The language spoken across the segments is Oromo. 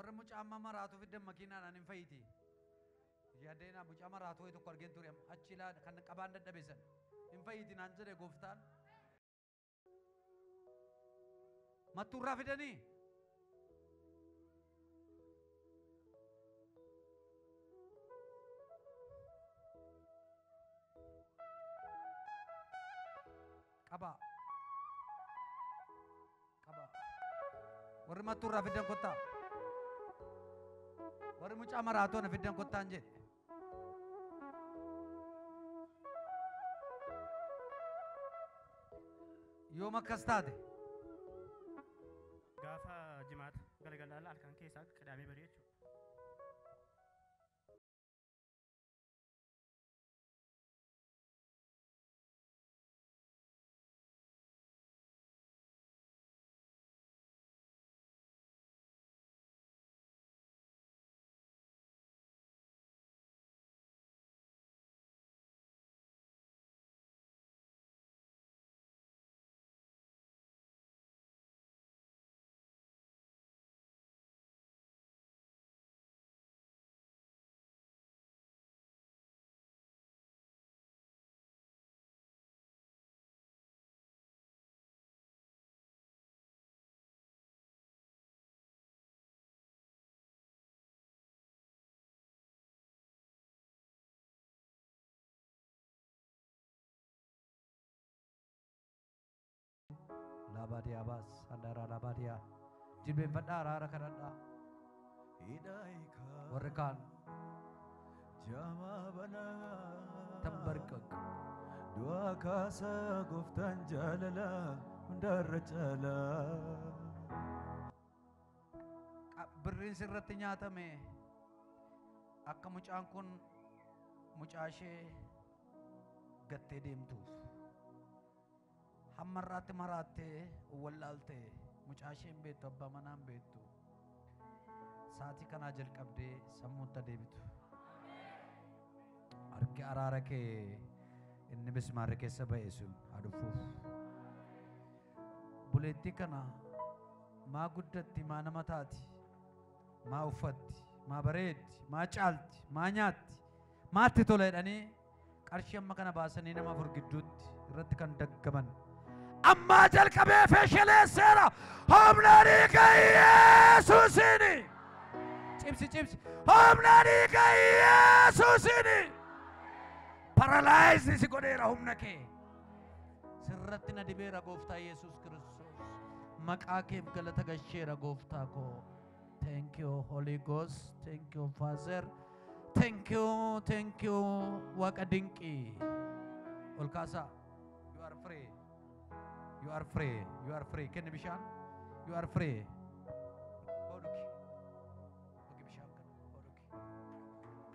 Warra mucaa amma maraatu fiddan makiinaadhaan hin fayyiti. Yaaddeena mucaa maraatu wayii tokko argeen ture achi ilaa kan qabaan dadhabe sana. Hin fayyiti naan jedhe gooftaan. Mattuurraa fidanii. Qabaa. Qabaa. Warri mattuurraa fiddan kottaa. Warri mucaa maraatoo na fiddan kottaan jedhe. Yoom akkas taate? Gaafa jimaata galgala halkan keessaa qidaamee barii jechuudha. Labadia bas, andara labadia. Jilbeenfadhaa araara kadhadhaa. Warri kaan Jaamaa banaa tambarqaq. Du'aa kaasaa gooftaan jaalalaa hundarra caalaa. Birriin sirratti nyaatame akka mucaan kun mucaa ishee gattee deemtuuf. Hamma irraatti maraattee wallaaltee mucaa ishee hin beektu abbaa manaa hin beektu. Sa'aatii kanaa jalqabdee sammuutti adeemtu. Harki araara kee inni mismaarri keessa ba'e sun haa dhufuuf. Buleettii kana maa guddatti, maa nama taati, maa uffatti, maa bareeddi, maa caalti, maa nyaatti, maatti tola jedhanii qarshii amma kana baasanii nama afur gidduutti irratti kan daggaman. Ammaa jalqabee feeshaleesseera humna dhiiga Yesuusiini. Cimsi cimsi humna dhiiga Yesuusiini. Paralaayiz si godheera humna kee. Sirratti na dibeera gooftaa Yesuus Kiristoos. Maqaa keef galata gasheera gooftaa koo. Thank you Holy Ghost. Thank you Father. Thank you, thank you Waaqa dinqii. Ol kaasaa. You are free. You are free. You are free. Kenni bishaan. You are free. Hoo dhugi. Dhugi bishaan kana. Hoo dhugi.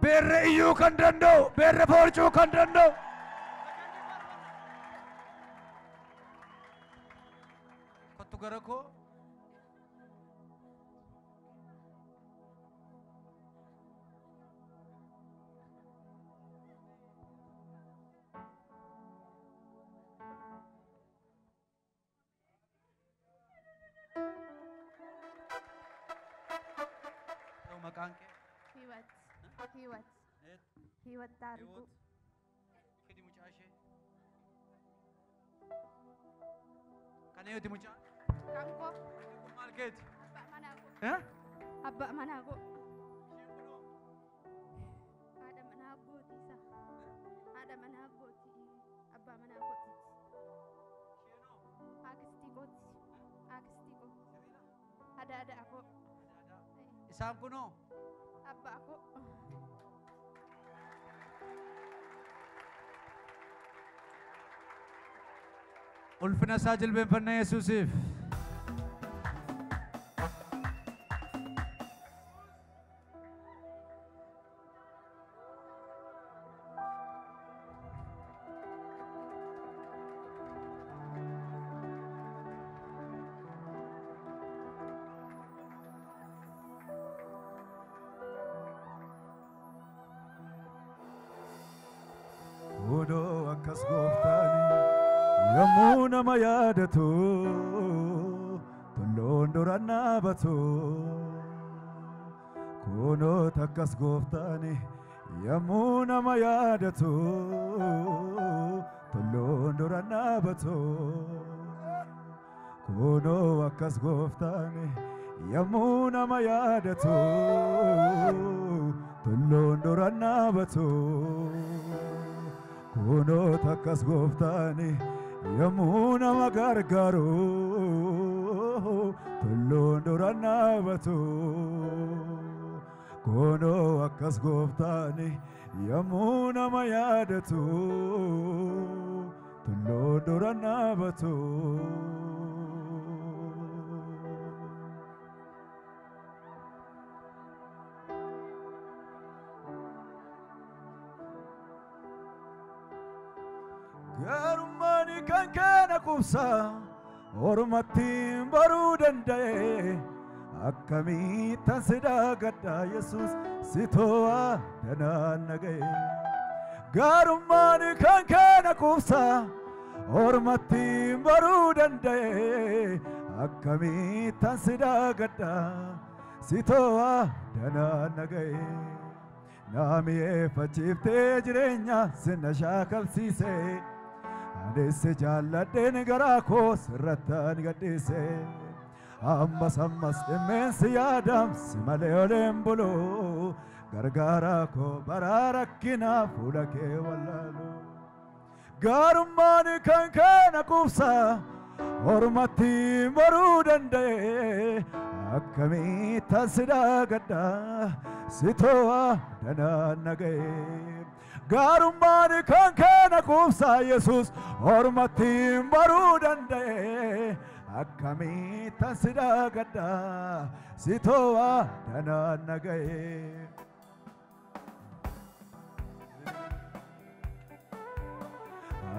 Beerre iyyuu kan danda'u, beerre foorcuu kan danda'u. Kottu gara koo. Ta'u maqaan kee? Hiwat. Hiwat. Hiwat Taariku. Fidi mucaa ishee. Kan eenyuti mucaan? Kan koo. Kun maal keeti? Abbaa manaa koo. Eh? Abbaa manaa koo. Isheen kunoo? Haadha manaa abbootii isaa. Haadha manaa abbootii. Abbaa manaa kootiiti. Isheenoo? Aakistii kooti. Aakistii koo. Adaadaa koo. Isaan kunoo? Abbaa koo. Ulfina isaa jilbeenfanna Yesuusiif. nama yaadatu tulluun duraan dhaabatu. Kunoo takkas gooftaani yommuu nama yaadatu tulluun duraan dhaabatu. Kunoo akkas gooftaani yommuu nama yaadatu tulluun duraan dhaabatu. Kunoo takkas gooftaani yommuu nama gargaaru tulluun duraan dhaabatu. Kunoo akkas gooftaani yommuu nama yaadatu tulluun duraan dhaabatu. Garummaan kan keena qubsaa ormattiin baruu danda'e akkamittan si daagadha Yesuus si to'aa danaan naga'e. Garummaan kan keena qubsaa ormattiin baruu danda'e akkamittan si daagadha si to'aa danaan naga'e. Naami'eeffachiiftee jireenya sinna shaakalsiise. Anis jaalladheen garaa koo sirrattaan gadhiise. Ammas ammas dhimmeensi yaadam si malee oleen bulu. Gargaaraa koo baraa rakkinaa fuula kee wallaalu. Gaarummaan kan keena qubsaa ormattiin baruu danda'e akkamittan si daagadha si to'aa danaan naga'e. Gaarummaan kan keena qubsaa Yesuus ormattiin baruu danda'e akkamittan si daagadha si to'aa danaan naga'e.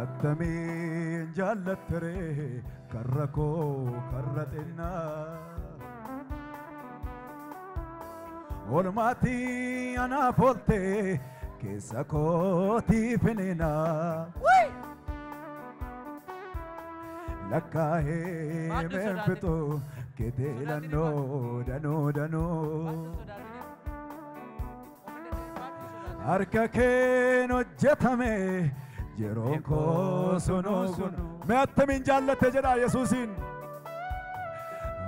Attamiin jaallattere karra koo karra xinnaa. Olmaatii anaaf oolte keessa kootii finiinaa. Lakkaa'ee Maaddu meen sodaatin. fixu keteelannoo danuu danuu. Harka keen hojjetame yeroon koo sunuu sunu. Mee attamiin jaallatte jedhaa Yesuusiin.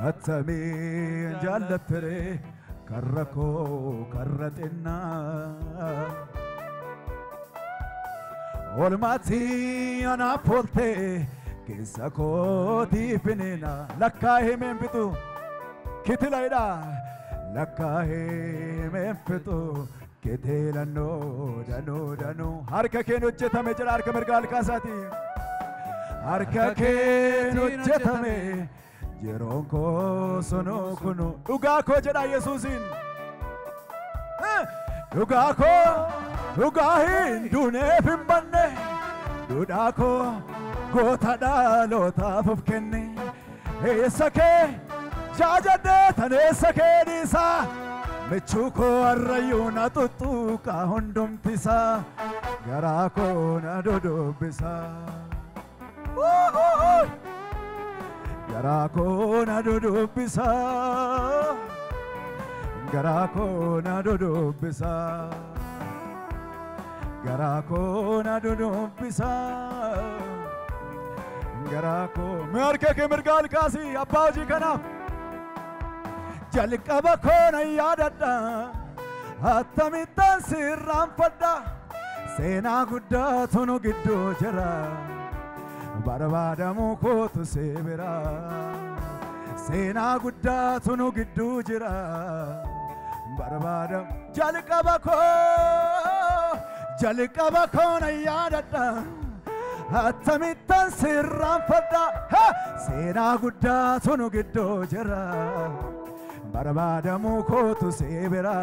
Attamiin jaallattere karra koo karra xinnaa. Olmaatii anaaf oolte keessa kootii finiina. Lakkaa'ee meen fixu kitilaydha. Lakkaa'ee meen fixu keteelannoo danuu danuu. Harka keen hojjetame jedha harka mirgaa halkaasaati. Harka keen hojjetame yeroon koo sunuu kunu. Dhugaa koo jedha Yesuusiin. Dhugaa koo dhugaa hin duuneef hin banne. Duudhaa koo goota dhalootaaf of kenne. Eessa kee jaajadhee tan eessa kee dhiisaa. Michuu koo harrayyuu na tuttuuqa hundumtisaa. Garaa koo na dodobbisaa. Garaa koo na dodobbisaa. Garaa koo na dodobbisaa. Garaa koo na dodobbisaa. Garaa koo. Mee harka kee mirgaa ol kaasii abbaa hojii kanaaf. Jalqaba koo na yaadadha. Akkamittan sirraanfadha. Seenaa guddaatu nu gidduu jira. Barbaadamuu kootu si bira. Seenaa guddaatu nu gidduu jira. Barbaadamu jalqaba koo jalqaba koo na yaadadha. Akkamittan sirraanfadha. Seenaa guddaatu nu gidduu jira. Barbaadamuu kootu si bira.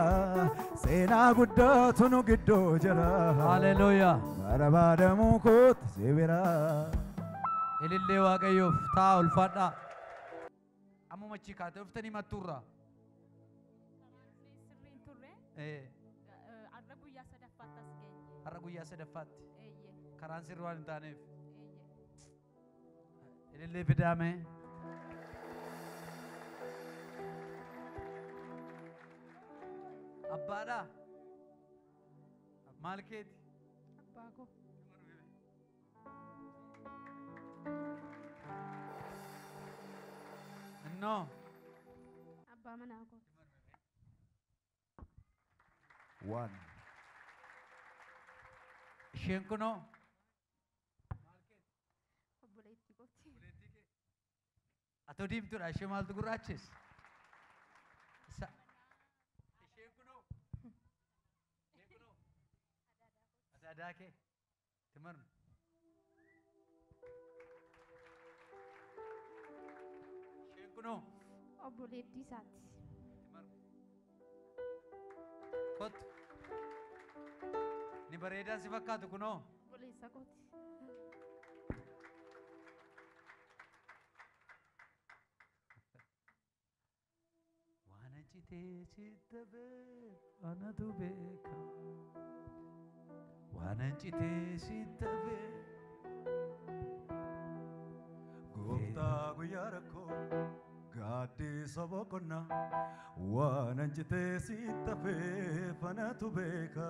Seenaa guddaatu nu gidduu jira. Haleluuyaa. Barbaadamuu kootu si bira. Ilillee Waaqayyoof ta'a ulfaadhaa. Ammuma achii kaatee dhuftanii mattuurraa. Sirriin turre har'a guyyaa sadaffaatti as geenye. Har'a guyyaa sadaffaatti Eeyyee. karaan sirrii waan hin taaneef. Eeyyee. Ilillee fidaame. Abbaadha. Maal keeti? Abbaa koo. Innoo. Abbaa manaa koo. 1. Isheen kunoo. Obboleettii kooti. Atoo diimtuudha. Ishee maaltu gurraachis? Isheen kunoo. Isheen kunoo. Adaadaa kee. Timarmi. Isheen kunoo. Obboleettii isaati. Timarmi. Kottu. Ni bareedaa si fakkaatu kunoo. Obboleessa kooti. Waan citee sitti anatu beeka. Waan citee sitti Gooftaa guyyaa rakkoo gaaddisa boqonnaa waan citee sitti hafeef anatu beeka.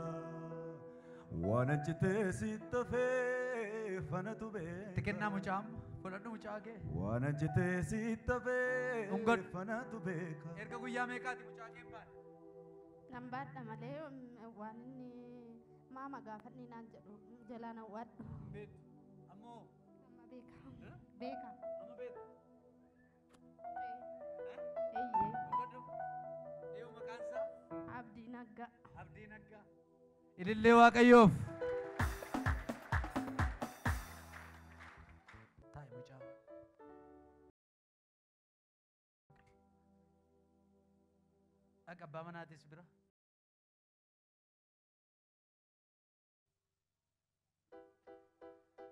Waan citee sitti hafeef anatu beeka. Itti kennaa mucaa amma. Fudhadhu mucaa kee. Waan citee sitti hafeef Dhungadhu. anatu beeka. Erga guyyaa meeqaati mucaa kee hin baane? Nan baadha malee waan inni maama gaafanni naan jedhu jalaan hawwaadhu. Hin beektu. Ammoo Amma beeka. Beeka. amma beektu. Eeyyee. Dhungadhu. Eeyyuu maqaan isaa? Abdii Naggaa. Abdii Naggaa. Ilillee Waaqayyoof. Taa'i mucaa. Dhaqa abbaa manaatis bira.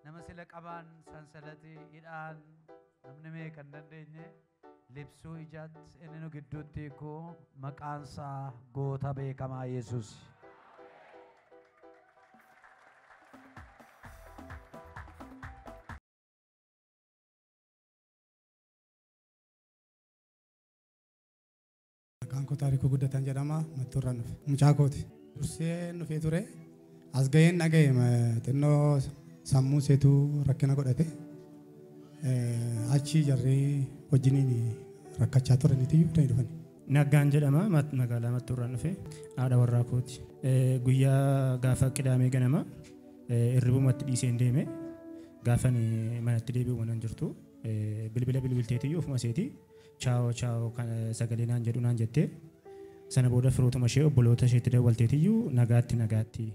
Nama sila qabaan sansalatii hidhaan namni meeqa hin dandeenye libsuu ijaatti inni nu gidduutti hiikuu maqaan isaa goota beekamaa Yesuus. Maqaan koo Taarikuu Guddataan jedhama. Mattuurraan dhufe. Mucaa kooti. Dursee dhufee ture. As ga'een dhaga'e xinnoo sammuu seetuu rakkina godhate. Achi jarree wajjiniin rakkachaa turaniitiyyuu dhufanii dhufani. Naggaan jedhama magaalaa Mattuurraan dhufe haadha warraa kooti. Guyyaa gaafa qidaamee ganama hirribumatti dhiiseen deeme gaafa manatti deebi'u waan jirtu bilbila bilbilteetiyyuu ofuma seetii chaawoo chaawoo sagalee naan jedhu naan jettee sana booda firootuma ishee obboloota isheetti dawwalteetiyyuu nagaatti nagaatti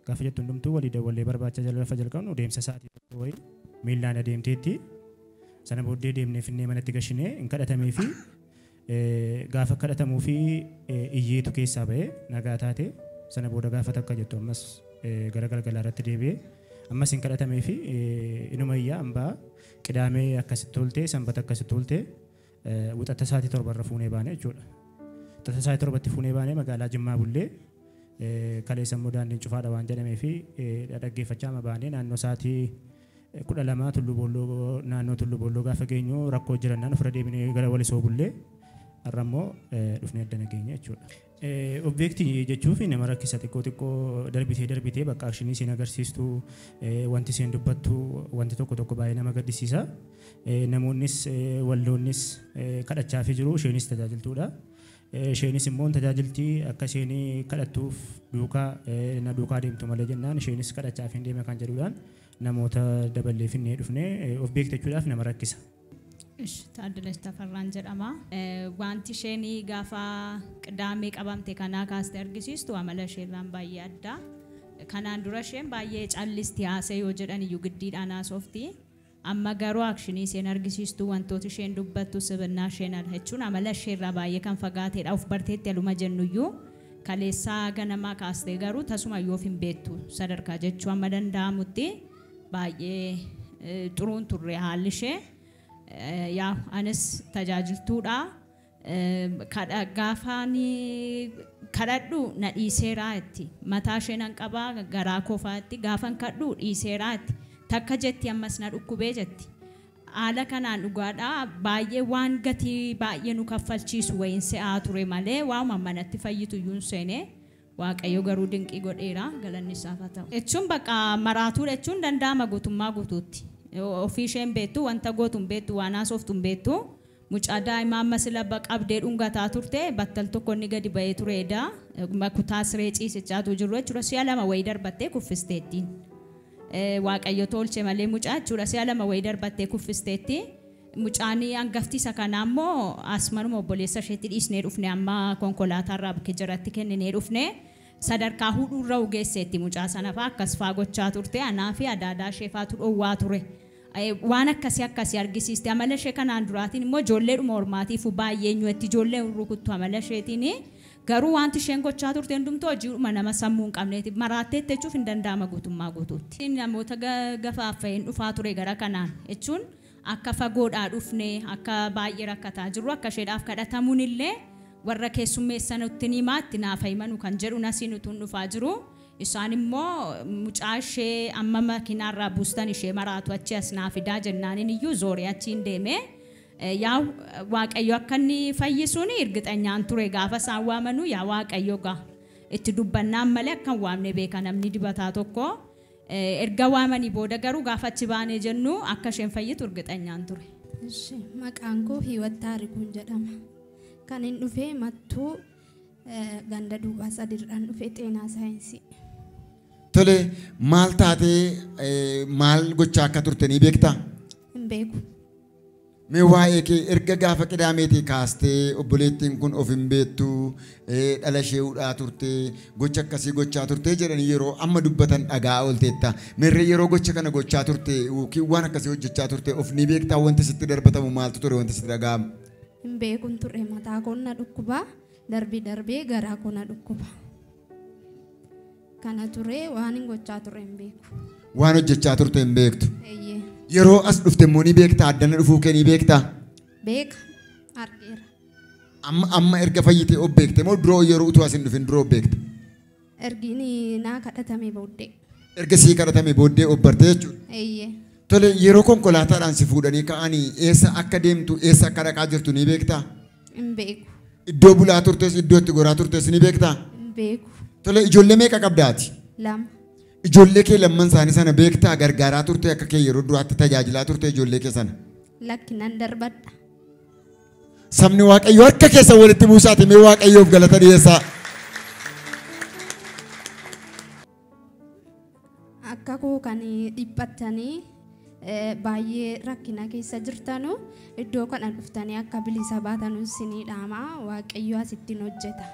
gaafa jettu hundumtuu walii dawwallee barbaacha jala lafa jalqabnu deemsa sa'aatii tokko wayii miillaan adeemteetti sana booddee deemnee finnee manatti gashinee hin kadhatamee fi gaafa kadhatamuu fi iyyeetu keessaa ba'ee nagaa taate sana booda gaafa takka jettu ammas gara galgalaa irratti deebi'ee ammas hin kadhatamee fi inuma iyyaa hambaa qidaamee akkasitti toltee sanbata akkasitti toltee wixata sa'aatii torbarra fuunee baane jechuudha. Wixata sa'aatii torbatti fuunee baane magaalaa Jimmaa bullee kaleessa immoo daandiin cufaadha waan jedhamee fi dhaggeeffachaa amma baanee naannoo sa'aatii 12 Tulluu Boolloo naannoo Tulluu Boolloo gaafa geenyu rakkoo jirannaan ofirra deebinee gara Walisoo bullee har'a immoo dhufnee addana geenye jechuudha. Objeektii jechuuf nama rakkisa xiqqoo xiqqoo darbitee darbitee bakka akshinii isheen agarsiistu wanti isheen dubbattu wanti tokko tokko baay'ee nama gaddisiisa. Namoonnis waldoonnis kadhachaafii jiru isheenis tajaajiltuudha. Isheenis immoo tajaajiltii akka isheen kadhattuuf duukaa na duukaa deemtu malee jennaan isheenis kadhachaaf hin deeme kan jedhuudhaan namoota daballee finnee dhufnee of beekte jechuudhaaf nama rakkisa. Ish Taaddalash Tafarraan jedhama. Wanti isheen gaafa qidaamee qabamte kanaa kaastee argisiistu amala isheerraan baay'ee adda. Kanaan dura isheen baay'ee callisti haasa'e yoo jedhan iyyuu giddiidhaan haasofti. Amma garuu akshinii isheen argisiistu wantoota isheen dubbattu sibirnaa isheen ala jechuun amala isheerraa baay'ee kan fagaateedha. Of barteetti aluma jennuyyuu kaleessaa ganamaa kaastee garuu tasuma yoo of hin beektu sadarkaa jechuu amma danda'amutti baay'ee xuruun turre haalli ishee. Yaa anis tajaajiltuudha. Gaafaan kadhadhu na dhiiseeraa itti mataa ishee nan qabaa garaa kofaatti gaafan kadhu dhiiseeraa itti takka jetti ammas na dhukkubee jetti. Haala kanaan dhugaadha baay'ee waan gatii baay'ee nu kaffalchiisu wayiin se'aa ture malee waanuma manatti fayyitu iyyuu hin seene. Waaqayyo garuu dinqii godheera, galanni isaaf haa ta'u. Jechuun bakka maraatuu jechuun danda'ama guutummaa guutuutti. Ofii isheen beektu, wanta gootu hin beektu, waan haasoftu hin beektu. Mucaa daa'imaa amma sila qabdee dhungataa turte battal tokko inni gadi ba'ee tureedha. Kutaa siree ciisichaatu jiru jechuudha. Si'a lama wayii darbattee kuffisteetti. Waaqayyo tolche malee mucaa jechuudha. Si'a lama wayii darbattee kuffisteetti. Mucaan hangafti isa kanaa immoo asmanuma obboleessa isheetti dhiisnee dhufne, amma konkolaataarraa bukkee jaratti kenninee dhufne, sadarkaa hudhuurra geesseetti mucaa sana fa'aa akkas fa'aa gochaa turte. Anaa fi adaadaa ishee fa'aatu dhowwaa ture. Waan akkasii akkasii argisiiste. Amala ishee kanaan duraatiin immoo ijoolleedhuma ormaatiif baay'ee nyuetti, ijoollee rukuttu amala isheetiin. Garuu wanti isheen gochaa turte hundumtuu hojiidhuma nama sammuu hin qabneeti, maraatteetti jechuuf hin danda'ama guutummaa guutuutti. Namoota gafaaffa'een dhufaa ture gara kanaan jechuun akka fagoodhaa dhufne, akka baay'ee rakkataa jirru, akka isheedhaaf kadhatamuun illee warra keessummeessanutti ni himaa itti naaf himanu kan jedhu nasiin utuun dhufaa jiru. Isaan immoo mucaa ishee amma makiinaarraa buustan ishee maraatu achi as naa fidaa jennaaniin iyyuu zooree achiin deeme. Yaa Waaqayyo akka inni fayyisuun irgixanyaan ture gaafa isaan waamanuu, yaa Waaqayyo gaa itti dubbannaan malee akka hin waamne beeka namni dibataa tokko. Erga waamanii booda garuu gaafa achi baanee jennu akka isheen fayyitu irgixanyaan ture. Ishi, maqaan koo Hiiwat Taarikuun jedhama. Kan hin dhufee Mattuu, ganda duwwaa sadiirraan dhufee, xeenaa saayinsii. Tole, maal taatee, maal gochaa akka turte ni beektaa? Hin beeku. Mee waa'ee kee erga gaafa qidaameetii kaastee obboleettiin kun of hin beektu, dhala ishee hudhaa turte, gocha akkasii gochaa turte jedhanii yeroo amma dubbatan dhagaa oolteetta. Meerree yeroo gocha kana gochaa turte yookiin waan akkasii hojjechaa turte of ni beektaa? Wanti sitti darbatamu maaltu ture, wanti sitti dhaga'amu? Hin beekun ture. Mataa koo na dhukkuba, darbii darbee garaa koo na dhukkuba. Kana ture, waan hin gochaa ture hin beeku. Waan hojjechaa turte hin beektu. Eeyyee. Yeroo as dhufte immoo ni beektaa? Addana dhufuu kee ni beektaa? Beeka, argeera. Amma amma erga fayyitee of beekte moo duroo yeroo utuu as hin dhufin duroo of beekte? Ergiin naa kadhatame booddee. Erga sii kadhatame booddee of barte jechuudha. Eeyyee. Tole, yeroo konkolaataadhaan si fuudhanii ka'anii eessa akka deemtu, eessa akka dhaqaa jirtu ni beektaa? Hin beeku. Iddoo bulaa turtes, iddoo itti goraa turtes ni beektaa? Hin beeku. Tole, ijoollee meeqa qabdaati? 2. Ijoollee kee lamman isaanii sana beektaa? Gargaaraa turte, akka kee yeroo duraatti tajaajilaa turte ijoollee kee sana? Lakki, nan darbadha. Sabni Waaqayyo harka keessa walitti buusaati mee Waaqayyoof galata dhiyeessaa. Akka koo kan dhiphattanii, baay'ee rakkina keessa jirtanu, iddoo kana dhuftanii akka bilisa baatanu isinii dhaama. Waaqayyo asittiin hojjeta.